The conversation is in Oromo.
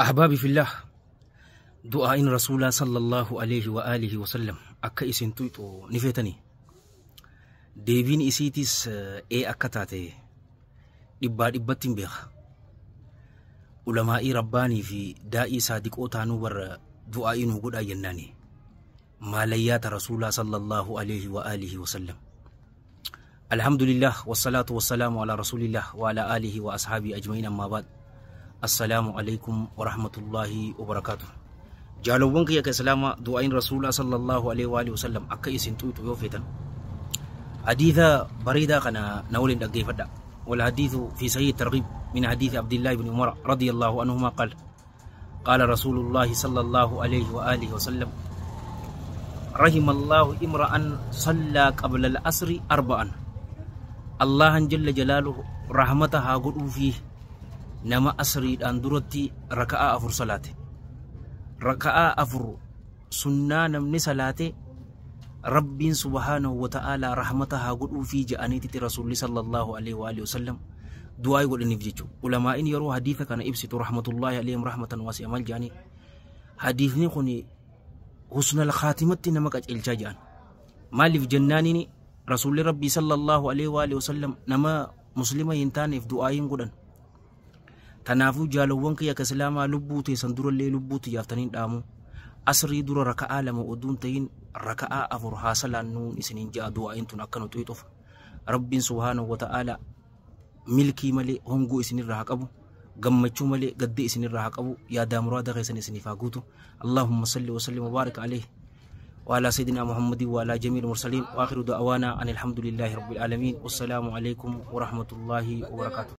Ahbaabi fillah, du'aa'iin Rasuulaa sallallahu alaihi wa alihi wa sallam akka isin tuyxu ni feetanii? Deebiin isiitis ee akka taate dhibbaa dhibbatti hin beeka. Ulamaa'ii rabbaanii fi daa'ii saadiqoo taanuu warra du'aa'ii nuu godhaa jennaani. Maalayyaata Rasuulaa sallallahu alaihi wa alihi wa sallam. Alhamdulillah wasalaatu wasalaamu ala Rasuulillah wa ala alihi wa ashaabii ajma'iin, ammaa baad. Assalaamu alaikum wa rahmatullahi wa barakaatuh. Jaalowwan kiyya ka Islaamaa, du'aa'iin Rasuulaa sallallahu alaihi wa alihi wa sallam akka isin tuyxu yoo feetan, hadiisa bareedaa kana na waliin dhaggeeffadha. والحديث في صحيح الترغيب من حديث عبد الله بن عمر رضي الله عنهما قال: قال رسول الله صلى الله عليه وآله وسلم: رحم الله امرأ صلى قبل العصر أربعا. الله جل جلاله رحمتها قدو فيه نما أسري أن درتي ركعة أفر صلاة، ركعة أفر سنة نمني صلاة، رب سبحانه وتعالى رحمتها قدو في جانيتي رسول صلى الله عليه وآله وسلم دعاء يقول إني فيجو. علماء يروا حديث كان إبسط رحمة الله عليهم رحمة واسعة مال جاني حديثني خني حسن الخاتمة نما قجلچا جان. مالف جناني رسول ربي صلى الله عليه وآله وسلم نما مسلمة ينتان في دعاء قدن. تنافو جالوان كيا كسلاما لبوتي سندور اللي لبوتي يافتنين دامو asrii dura raka'aa 2 oduun ta'in raka'aa 4 haa salaannuun isiniin ja'a. Du'aa'iin tun akka nu tuyxuuf Rabbiin subhaanahu wa ta'ala milkii malee hongoo isinirraa haa qabu, gammachuu malee gaddi isinirraa haa qabu, yaadaa muraada keessan isiniif haa guutu. Allahumma salli wa sallim wa barik alayhi wa ala sayyidina Muhammadin wa ala jamiil mursalin, wa akhiru da'waana anil hamdulillahi rabbil alamin, wassalaamu alaykum wa rahmatullahi wa barakatuh.